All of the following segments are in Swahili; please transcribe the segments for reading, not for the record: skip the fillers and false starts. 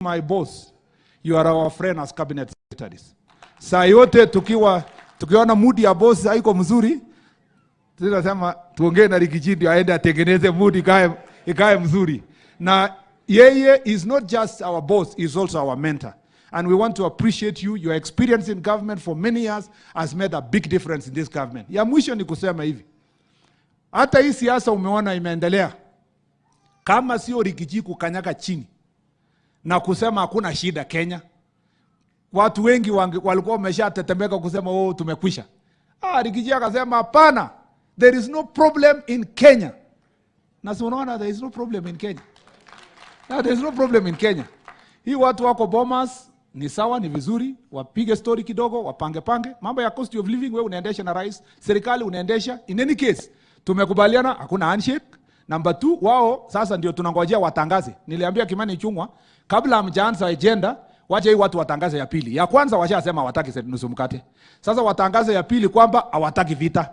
My boss, you are our friend as cabinet secretaries. Saa yote tukiona mood ya boss haiko mzuri, tunasema tuongee na Riggy G ndio aende atengeneze mood ikae mzuri. Na yeye is not just our boss, is also our mentor. And we want to appreciate you. Your experience in government for many years has made a big difference in this government. Ya mwisho ni kusema hivi. Hata hii siasa umeona imeendelea. Kama sio Riggy G kukanyaga chini na kusema hakuna shida Kenya, watu wengi walikuwa wameshatetemeka kusema oh, tumekwisha. Riggy G akasema hapana, there is no problem in Kenya. Na si unaona there is no problem in Kenya. Now, there is no problem in Kenya. Hii watu wako Bomas ni sawa, ni vizuri, wapige story kidogo, wapange pange. Mambo ya cost of living wewe unaendesha na rais, serikali unaendesha. In any case, tumekubaliana hakuna handshake. Number 2, wao sasa ndio tunangojea watangaze. Niliambia Kimani Ichung'wah kabla hamjaanza agenda, wacha hii watu watangaze ya pili. Ya kwanza washasema hawataki nusu mkate. Sasa watangaze ya pili kwamba hawataki vita.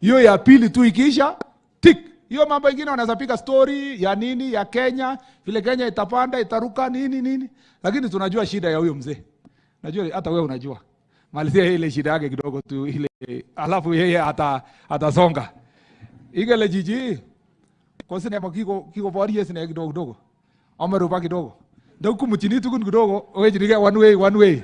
Hiyo ya pili tu ikiisha, tik. Hiyo mambo ingine wanaweza piga story ya nini ya Kenya, vile Kenya itapanda, itaruka nini nini. Lakini tunajua shida ya huyo mzee. Najua hata wewe unajua. Malizia ile shida yake kidogo tu ile, alafu yeye atasonga. Igele jiji. Kwa sine kiko borie sine kidogo kidogo. Amerupa kidogo. Ndio kumchini tukun kidogo, wewe jirige one way, one way.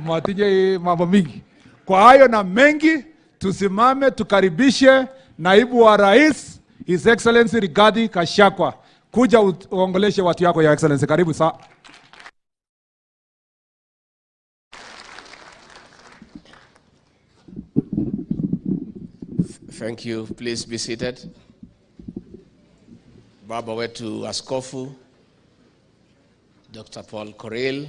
Matinye mambo mingi. Kwa hayo na mengi, tusimame tukaribishe naibu wa rais His Excellency Rigathi Gachagua. Kuja uongeleshe watu yako, Your Excellency. Karibu sa. Thank you. Please be seated. Baba wetu Askofu Dr. Paul Korir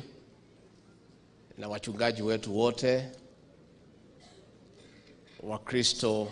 na wachungaji wetu wote, Wakristo